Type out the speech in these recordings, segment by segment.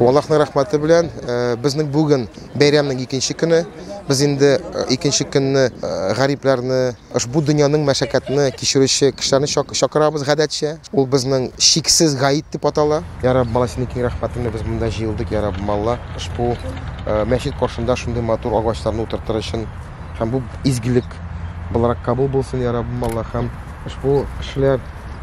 Аллаһның рәхмәте белән безнең бүген бәйрәмнең икенче көне. Без инде икенче көнне гарипләрне, ошбу дөньяның мәшәкатьне кичерүче кешеләрне чакырабыз гадәтчә. Ул безнең чиксез гаит дип атала. Я Раббым, Алла, синең киң рәхмәтеңне без монда җыелдык, я Раббым, Алла. Ошбу мәчет каршында шундый матур агачларны утыртыр өчен һәм бу изгелек буларак кабул булсын, я Раббым, Алла. Һәм ошбу кешеләр,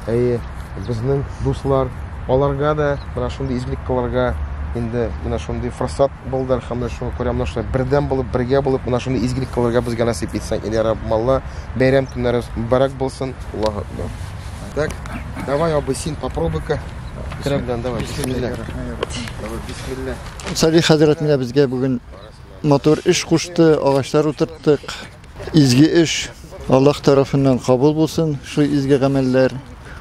әйе, безнең дуслар, аларга да менә шундый изгелек кылырга инде менә шундый форсат булды, әлхәмдүлилләһ, шуңа күрә менә шулай бердәм булып, бергә булып, менә шундый изгелек кылырга безгә насыйп итсәң, я Раббым, Алла, бәйрәм көннәребез мөбарәк булсын. Аллаһу акбар. Так, давай, абый, син попробуй-ка. Керә белән, давай, бисмилла. Давай, бисмилла. Салих хәзрәт менә безгә бүген матур эш кушты, агачлар утырттык. Изге эш Аллаһ тарафыннан кабул булсын, шул изге гамәлләр.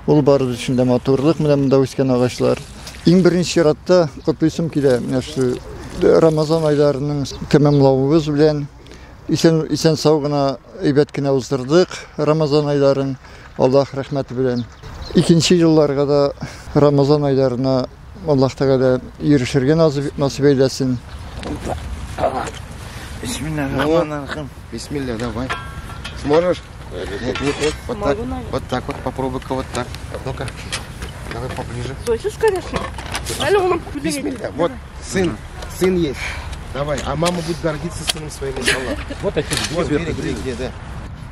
Ул барыбыз өчен дә матурлык, менә монда үскән агачлар. Иң беренче чиратта котлыйсым килә менә шул Рамазан айларының тәмамлавыбыз белән. Исән, исән сау гына, әйбәт кенә уздырдык Рамазан айларын, Аллаһ рәхмәте белән. Икенче елларга да Рамазан айларына Аллаһ Тәгалә ирешергә насыйп әйләсен. Бисмиллахиррахманиррахим. Бисмилля, давай. Сможешь? Нет, нет, нет, вот так, вот так вот, попробуй-ка вот так. Ну-ка, давай поближе. Слышишь, конечно. Алло, Бисмилля, вот, сын, сын есть. Давай, а мама будет гордиться сыном своим, иншаллах. Вот отец, Вот, где бери, где, где, да.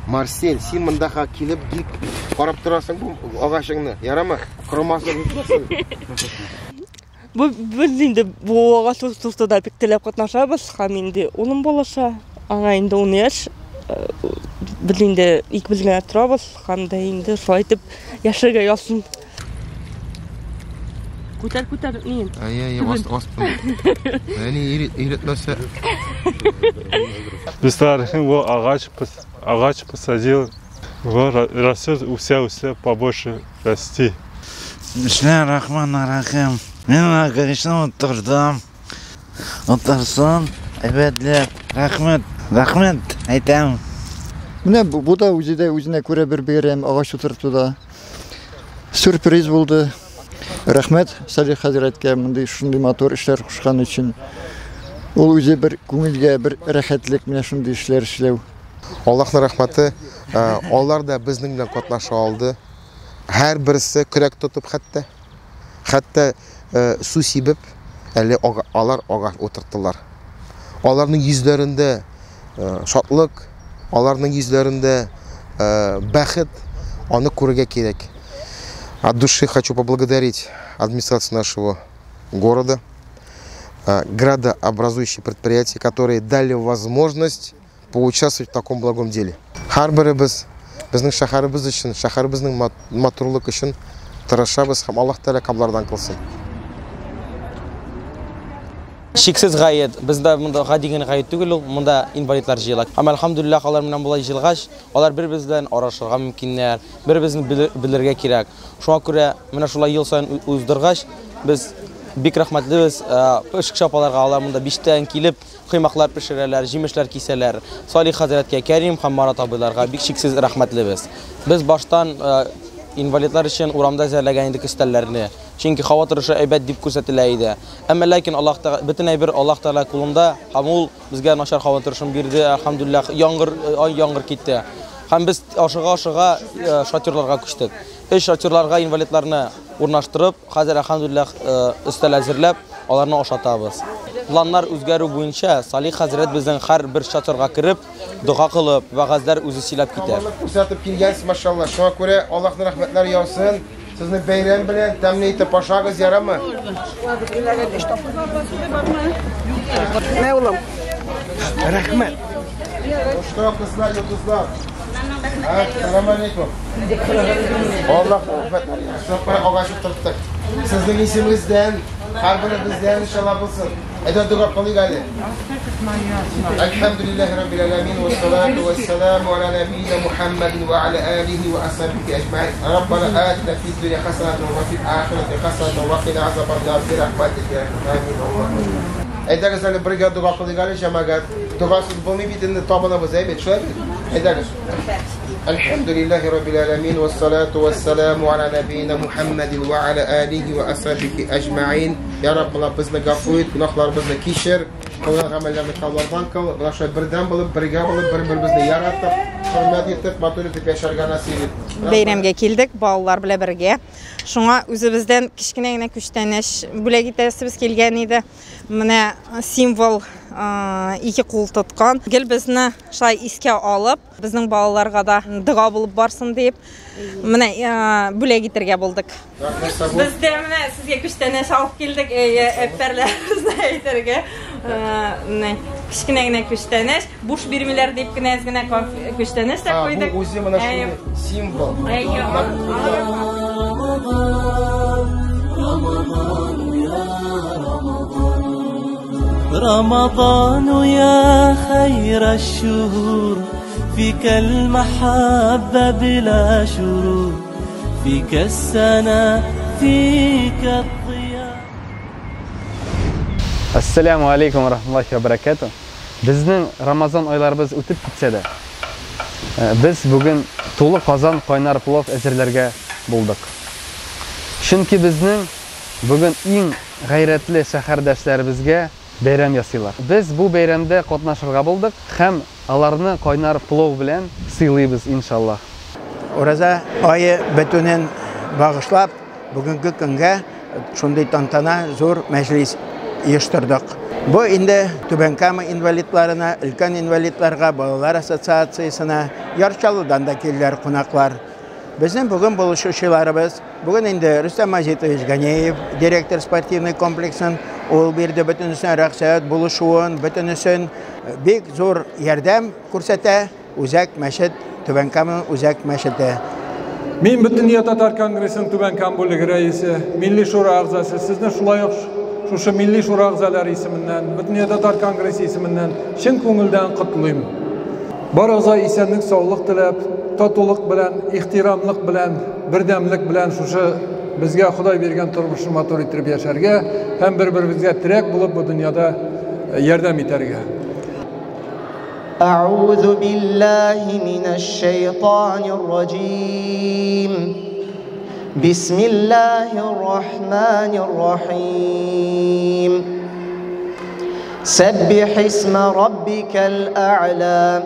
Марсель, син монда килеп бик карап торасың бу агачыңны. Ярамы? Кормасын. Бу без инде бу агач утыртуда бик теләп катнашабыз һәм инде улым булыша. Аңа инде 10 яшь. Без инде икебез генә торабыз һәм дә инде шулай итеп яшәргә язсын. Күтәр, күтәр, ни? Ай, ай, ас, астын. Әни өйрәтмәсә. Бисмиллахиррахманиррахим, во агач посадил, во растет, уся побольше расти. Бисмиллахиррахманиррахим. Мин агачны утырдым. Утырсын, әйбәтләп. Рәхмәт, рәхмәт әйтәм. Менә бу да үзе дә үзенә күрә бер бәйрәм, агач утыртуда. Сюрприз булды. Рәхмәт Салих хәзрәткә мондый шундый матур эшләр кушкан өчен. Ул үзе бер күңелгә бер рәхәтлек менә шундый эшләр эшләү. Аллаһның рәхмәте, алар да безнең белән катнаша алды. Һәр берсе көрәк тотып хәтта, хәтта су сибеп, әле алар агач утырттылар. Аларның йөзләрендә шатлык, аларның йөзләрендә бәхет, аны күрергә кирәк. От души хочу поблагодарить администрацию нашего города, градообразующие предприятия, которые дали возможность поучаствовать в таком благом деле. Һәр беребез безнең шәһәребез өчен, шәһәребезнең матурлык өчен тырышабыз һәм Аллаһ Тәгалә каблардан кылсын. Чиксез гает. Бездә монда гади генә гает түгел ул, монда инвалидлар җыела. Һәм әлхәмдүлилләһ, алар белән болай җыелгач, алар бер-беребез белән аралашырга мөмкиннәр, бер-беребезне белергә кирәк. Шуңа күрә менә шулай ел саен уздыргач, без бик рәхмәтлебез, пешекче апаларга, алар монда биштән килеп коймаклар пешерәләр, җимешләр кисәләр. Салих хәзрәткә, Кәрим һәм Марат абыйларга бик чиксез рәхмәтлебез. Без баштан инвалидлар өчен урамда әзерләгән идек өстәлләрне. Чөнки һава торышы әйбәт дип күрсәтелә иде. Әмма ләкин Аллаһ Тәгалә, бөтен әйбер Аллаһ Тәгалә кулында, һәм ул безгә начар һава торышын бирде, әлхәмдүлилләһ, яңгыр, ай яңгыр китте. Һәм без ашыга-ашыга шатерларга күчтек. Өч шатерларга инвалидларны урнаштырып, хәзер әлхәмдүлилләһ, өстәл әзерләп, аларны ашатабыз. Планнар үзгәрү буенча Салих хәзрәт безнең һәр бер шатерга кереп, дога кылып, вәгазьләр үзе сөйләп китә. Күрсәтеп килгәнсез, машалла. Шуңа күрә Аллаһның рәхмәтләре яусын. Сезне бәйрәм белән тәмле итеп ашагыз, ярамы? Менә улым. Рәхмәт. Что, кызлар, йолдызлар? Әссәламү алейкум. Аллаһ рәхмәтләр яусын. Агач утырттык. Сезнең исемегездән, һәрберебездән иншалла булсын. Әйдә дога кылыйк әле. Әлхәмдүлилләһи раббил аламин вассалату вассаламу аля набийна Мухаммадин ва аля алихи ва асхабихи аҗмаин. Раббана атина фид дөнья хасанатан ва фил ахирати хасанатан ва кина азабан-нар би рахматика я архамар. Әйдәгез әле бергә дога кылыйк әле, җәмәгать. Догасыз булмый бит инде, табынабыз, әйбәт, шулай бит? Әйдәгез. Әлхәмдүлилләһи раббил аламин вассалату вассаламу аля набийна Мухаммадин ва аля алихи ва асхабихи аҗмаин. Я Раббым, безне гафу ит, гөнаһларыбызны кичер, кылган гамәлләрне кабулдан кыл. Менә шулай бердәм булып, бергә булып, бер-беребезне яратып, хөрмәт итеп, матур итеп яшәргә насыйп ит. Бәйрәмгә килдек балалар белән бергә. Шуңа үзебездән кечкенә генә күчтәнәч бүләк итәсебез килгән иде. Менә символ ике кул тоткан. Гел безне шулай искә алып, безнең балаларга да дога булып барсын дип, менә бүләк итәргә булдык. Без дә менә сезгә күчтәнәч алып килдек, әпәрләребезне әйтергә. Менә кечкенә генә күчтәнәч, буш бирмиләр дип кенә әз генә күчтәнәч тә куйдык. Бу үзе менә шундый символ. رمضان يا خير الشهور، فيك المحبة بلا شرور، فيك السنة فيك الضياء. Ассаляму алейкум ва рахматуллахи ва баракатуh. Безнең Рамазан айларыбыз үтеп китсә дә, без бүген тулы казан кайнар плов әзерләргә булдык. Чөнки безнең бүген иң гайрәтле шәһәрдәшләребезгә бәйрәм ясыйлар. Без бу бәйрәмдә катнашырга булдык һәм аларны кайнар плов белән сыйлыйбыз иншаллаһ. Ураза ае бетүнен багышлап, бүгенге көнгә шундый тантана зур мәҗлис оештырдык. Бу инде Түбән Кама инвалидларына, өлкән инвалидларга, балалар ассоциациясенә, Яр Чаллыдан да килделәр кунаклар. Безнең бүген булышучыларыбыз, бүген инде Рөстәм Мазитович Ганеев, директор спортивный комплексын, ул бирде бөтенесенә рөхсәт булышуын, бөтенесен бик зур ярдәм күрсәтә Үзәк мәчет, Түбән Каманың Үзәк мәчете. Мин Бөтендөнья татар конгрессының Түбән Кама бүлеге рәисе, Милли шура әгъзасы, сезне шулай ук шушы Милли шура әгъзалары исеменнән, Бөтендөнья татар конгрессы исеменнән чын күңелдән котлыйм. Барыгызга исәнлек, саулык теләп, татулык белән, ихтирамлык белән, бердәмлек белән шушы безгә Ходай биргән тормышны матур итеп яшәргә һәм бер-беребезгә терәк булып бу дөньяда ярдәм итәргә. أعوذ بالله من الشيطان الرجيم. بسم الله الرحمن الرحيم. سبح اسم ربك الأعلى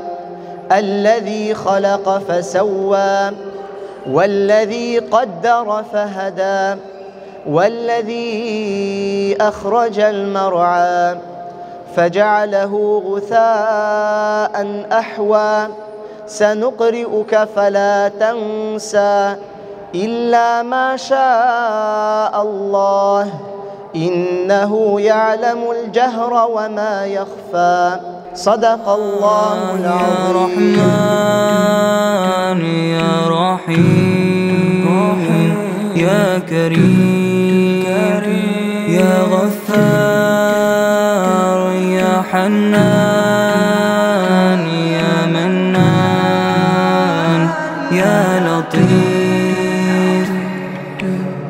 الذي خلق فسوى والذي قدر فهدى والذي أخرج المرعى فجعله غثاء أحوى. سنقرئك فلا تنسى إلا ما شاء الله إنه يعلم الجهر وما يخفى. صدق الله العظيم. يا رحمن يا رحيم يا كريم يا غفار يا حنان يا منان يا لطيف.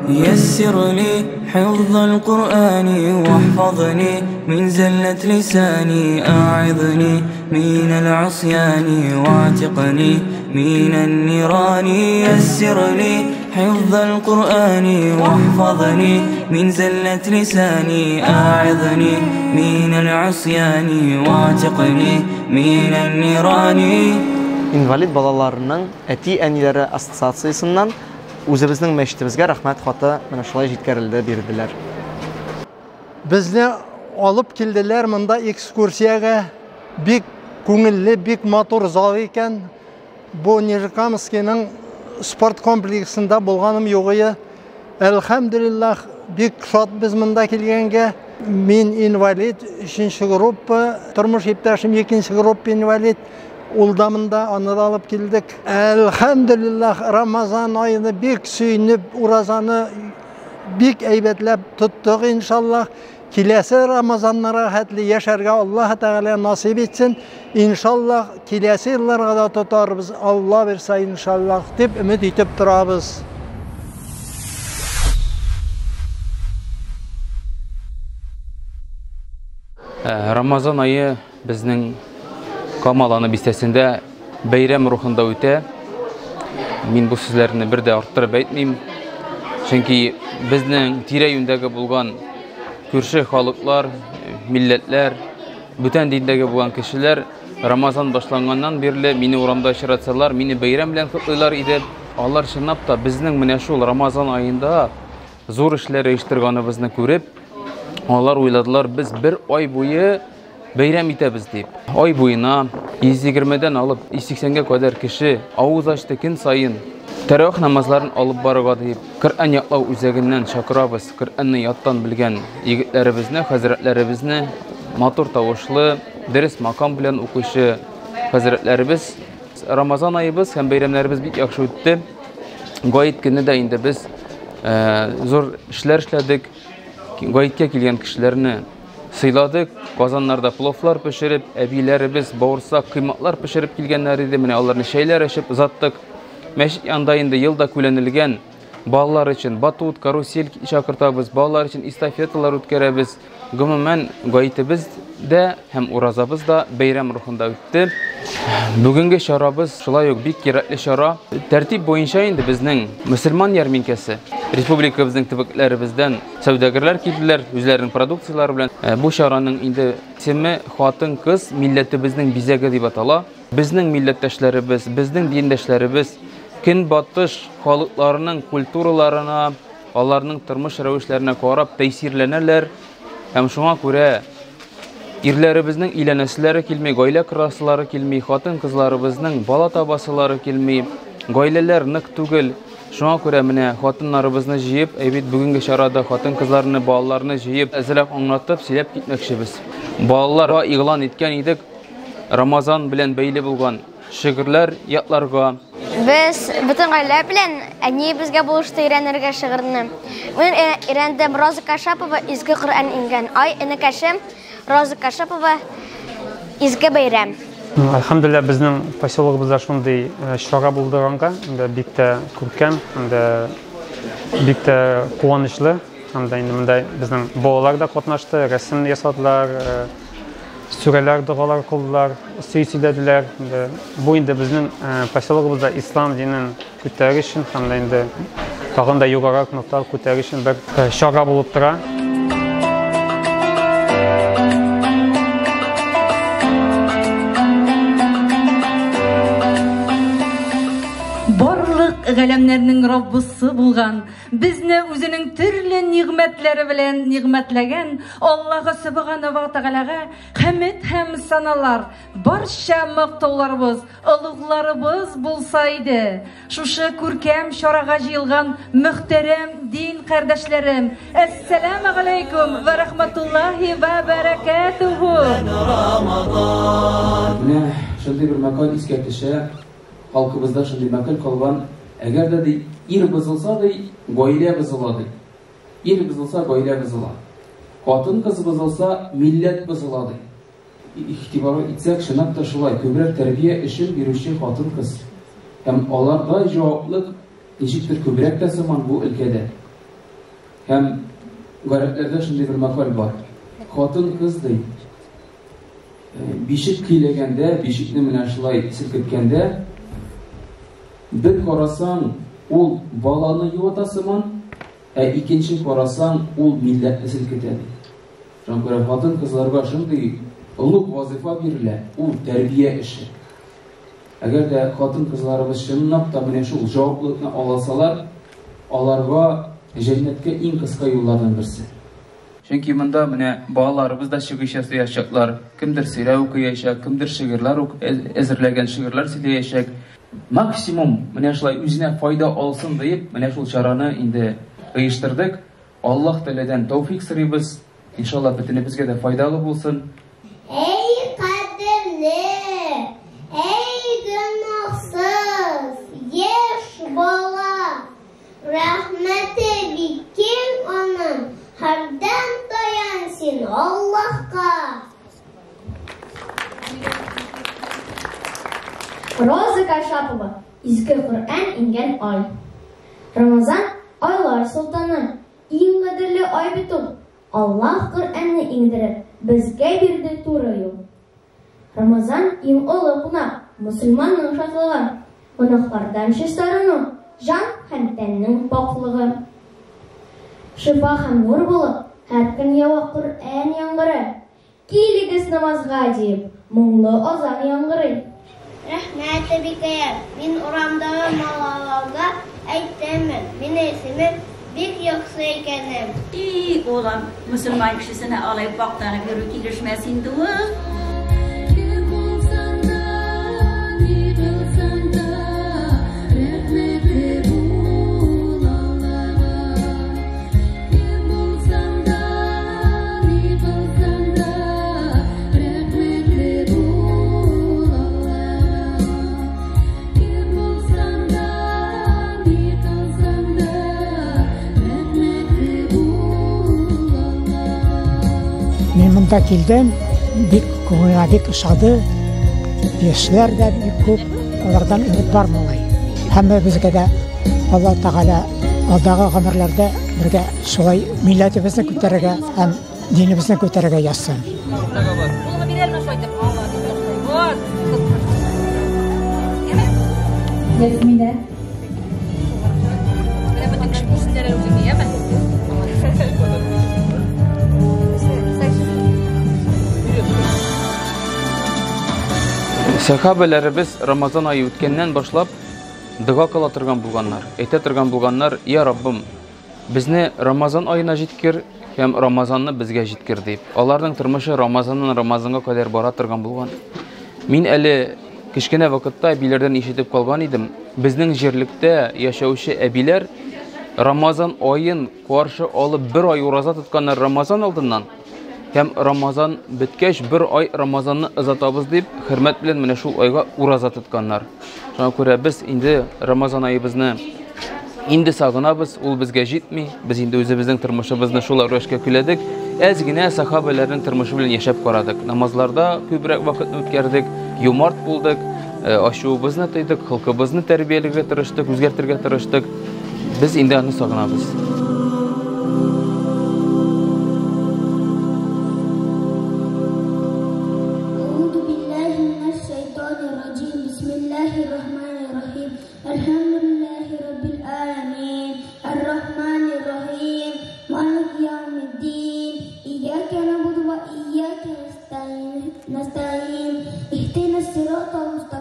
يسر لي حفظ القرآن واحفظني من زلة لساني، أعظني من العصيان واعتقني من النيران. يسر لي حفظ القرآن واحفظني من زلة لساني، أعظني من العصيان واعتقني من النيران. Инвалид балаларының әти-әниләре ассоциациясеннән үзебезнең мәчетебезгә рәхмәт хаты менә шулай җиткерелде, бирделәр. Безне алып килделәр монда экскурсиягә. Бик күңелле, бик матур зал икән. Бу Нижнекамскийның спорт комплексында булганым юк иде. Әлхәмдүлилләһ, бик шат без монда килгәнгә. Мин инвалид, 3-нче группа, тормыш иптәшем 2-нче группа инвалид. Ул да монда, аны да алып килдек. Әлхәмдүлилләһ, Рамазан аены бик сөенеп, уразаны бик әйбәтләп тоттык, иншаллаһ. Киләсе Рамазаннарга хәтле яшәргә Аллаһ Тәгалә насыйп итсен. Иншаллаһ, киләсе елларга да тотарбыз, Алла бирсә, иншаллаһ, дип өмет итеп торабыз. Рамазан ае безнең Кама Аланы бистәсендә бәйрәм рухында үтә. Мин бу сүзләрне бер дә арттырып әйтмим. Чөнки безнең тирә-юньдәге булган күрше халыклар, милләтләр, бүтән диндәге булган кешеләр Рамазан башланганнан бирле мине урамда очратсалар, мине бәйрәм белән котлыйлар иде. Алар чынлап та безнең менә шул Рамазан аенда зур эшләр оештырганыбызны күреп, алар уйладылар, без бер ай буе бәйрәм итәбез дип. Ай буена 120-дән алып 180-гә кадәр кеше авыз ачты көн саен. Тәравих намазларын алып барырга дип, Коръән ятлау үзәгеннән чакырабыз. Коръәнне яттан белгән егетләребезне, хәзрәтләребезне, матур тавышлы, дөрес макам белән укучы хәзрәтләребез. Рамазан аебыз һәм бәйрәмнәребез бик яхшы үтте. Гает көне дә инде без зур эшләр эшләдек. Гаеткә килгән кешеләрне сыйладык. Казаннарда пловлар пешереп, әбиләребез бавырсак, коймаклар пешереп килгәннәр иде. Менә аларны чәйләр эчеп озаттык. Мәчет янында инде елда күләнелгән балалар өчен батут, карусель чакыртабыз, балалар өчен эстафеталар үткәрәбез. Гомумән, гаетебез дә һәм уразабыз да бәйрәм рухында үтте. Бүгенге чарабыз шулай ук бик кирәкле чара. Тәртип буенча инде безнең мөселман ярминкәсе республикабызның төбәкләребездән сәүдәгәрләр килделәр үзләренең продукцияләре белән. Бу чараның инде исеме хатын-кыз милләтебезнең бизәге дип атала. Безнең милләттәшләребез, безнең диндәшләребез көнбатыш халыкларының культураларына, аларның тормыш рәвешләренә карап тәэсирләнәләр һәм шуңа күрә ирләребезнең өйләнәселәре килми, гаилә корасылары килми, хатын-кызларыбызның бала табасылары килми, гаиләләр нык түгел. Шуңа күрә менә хатыннарыбызны җыеп, әйбит бүгенге чарада хатын-кызларны, балаларны җыеп, әзрәк аңлатып, сөйләп китмәкчебез. Балаларга игълан иткән идек, Рамазан белән бәйле булган шигырьләр ятларга. Без бөтен гаилә белән әни безгә булышты өйрәнергә шигырьне. Мин өйрәндем Роза Кашапова Изге Коръән иңгән ай, энекәшем Роза Кашапова Изге бәйрәм. Әлхәмдүлилләһ, безнең поселогыбызда шундый чара булдырганга, инде бик тә күркәм, инде бик тә куанычлы. Һәм дә инде монда безнең балалар да катнашты, рәсем ясадылар, сүрәләр, догалар кылдылар, сөй сөйләделәр. Инде бу инде безнең поселогыбызда ислам динен күтәрер өчен һәм дә инде тагын да югарырак ноктага күтәрер өчен бер чара булып тора. Барлык галәмнәрнең Раббысы булган, безне үзенең төрле нигъмәтләре белән нигъмәтләгән Аллаһы Сөбхана ва Тәгаләгә хәмед һәм саналар, барча мактауларыбыз, олугларыбыз булса иде. Шушы күркәм чарага җыелган мөхтәрәм дин кардәшләрем, әссәламү галәйкүм вә рахматуллаһи вә бәрәкәтүһү. Менә шундый бер мәкаль искә төшә. Халкыбызда шундый мәкаль калган, әгәр дә, ди, ир бозылса, ди, гаилә бозыла, ди. Ир бозылса, гаилә бозыла. Хатын-кыз бозылса, милләт бозыла, ди. Игътибар итсәк, чынлап та шулай, күбрәк тәрбия эшен бирүче хатын-кыз. Һәм аларда җаваплык ничектер күбрәк тә сыман бу өлкәдә. Һәм гарәпләрдә шундый бер мәкаль бар. Хатын-кыз, ди, Бишек көйләгәндә, бишекне менә шулай селкеткәндә, бер карасаң, ул баланы юата сыман, ә икенче карасаң, ул милләтне селкетә, ди. Шуңа күрә хатын-кызларга шундый олуг вазыйфа бирелә, ул тәрбия эше. Әгәр дә хатын-кызларыбыз чынлап та менә шул җаваплылыкны аласалар, аларга җәннәткә иң кыска юлларның берсе. Чөнки монда менә балаларыбыз да чыгыш ясаячаклар, кемдер сөйрә укыячак, кемдер шигырьләр әзерләгән шигырьләр сөйләячәк. Максимум менә шулай үзенә файда алсын диеп, менә шул чараны инде оештырдык. Аллаһ Тәгаләдән тәүфик сорыйбыз. Иншалла, бөтенебезгә дә файдалы булсын. Әй кадерле, әй Рәхмәте бик киң аның, һәрдәм таян син Аллаһка. Роза Кашапова, Изге Коръән иңгән ай. Рамазан айлар солтаны, иң кадерле ай бит ул. Аллаһ Коръәнне иңдереп, безгә бирде туры юл. Рамазан иң олы кунак, мөселманның шатлыгы, гөнаһлардан чистарыну, җан һәм тәннең пакьлыгы. Шифа һәм нур булып, һәр көн ява Коръән яңгыры. Килегез намазга дип, моңлы азан яңгырый. Рәхмәт, әбикәем. Мин урамдагы малайларга әйтермен, минем исемем бик яхшы икәнен. И, улым, мөселман кешесенә алай мактанып йөрү килешмәс инде ул. Кем булсаң да, ни кылсаң да, рәхмәтле бул Аллага. Кем булсаң да, ни кылсаң да, рәхмәтле бул Аллага. Кем булсаң да, ни кылсаң да, рәхмәтле бул Аллага. Мин монда килдем, бик күңелгә бик ошады. Яшьләр дә бик күп, алардан өмет бар малай. Һәммәбезгә дә Алла Тәгалә алдагы гомерләрдә бергә шулай милләтебезне күтәрергә һәм динебезне күтәрергә язсын. Кулыңны бирәлме шулай итеп? Алла дип. Вот. Ясминә. Менә бөтен кеше күрсеннәр әле үзеңне, яме? Сәхабәләребез Рамазан ае үткәннән башлап дога кыла торган булганнар. Әйтә торган булганнар: "Я Раббым, безне Рамазан аена җиткер һәм Рамазанны безгә җиткер" дип. Аларның тормышы Рамазаннан Рамазанга кадәр бара торган булган. Мин әле кечкенә вакытта әбиләрдән ишетеп калган идем. Безнең җирлектә яшәүче әбиләр Рамазан аен каршы алып бер ай ураза тотканнар Рамазан алдыннан. Һәм Рамазан беткәч бер ай Рамазанны озатабыз дип, хөрмәт белән менә шул айга ураза тотканнар. Шуңа күрә без инде Рамазан аебызны инде сагынабыз, ул безгә җитми. Без инде үзебезнең тормышыбызны шул рәвешкә көйләдек. Әз генә сахабәләрнең тормышы белән яшәп карадык. Намазларда күбрәк вакытны үткәрдек, юмарт булдык, ачуыбызны тыйдык, холкыбызны тәрбияләргә тырыштык, үзгәртергә тырыштык. Без инде аны сагынабыз. أعوذ بالله من الشيطان الرجيم. بسم الله الرحمن الرحيم. الحمد لله رب العالمين. الرحمن الرحيم. مالك يوم الدين. إياك نعبد وإياك نستعين. اهدنا الصراط المستقيم.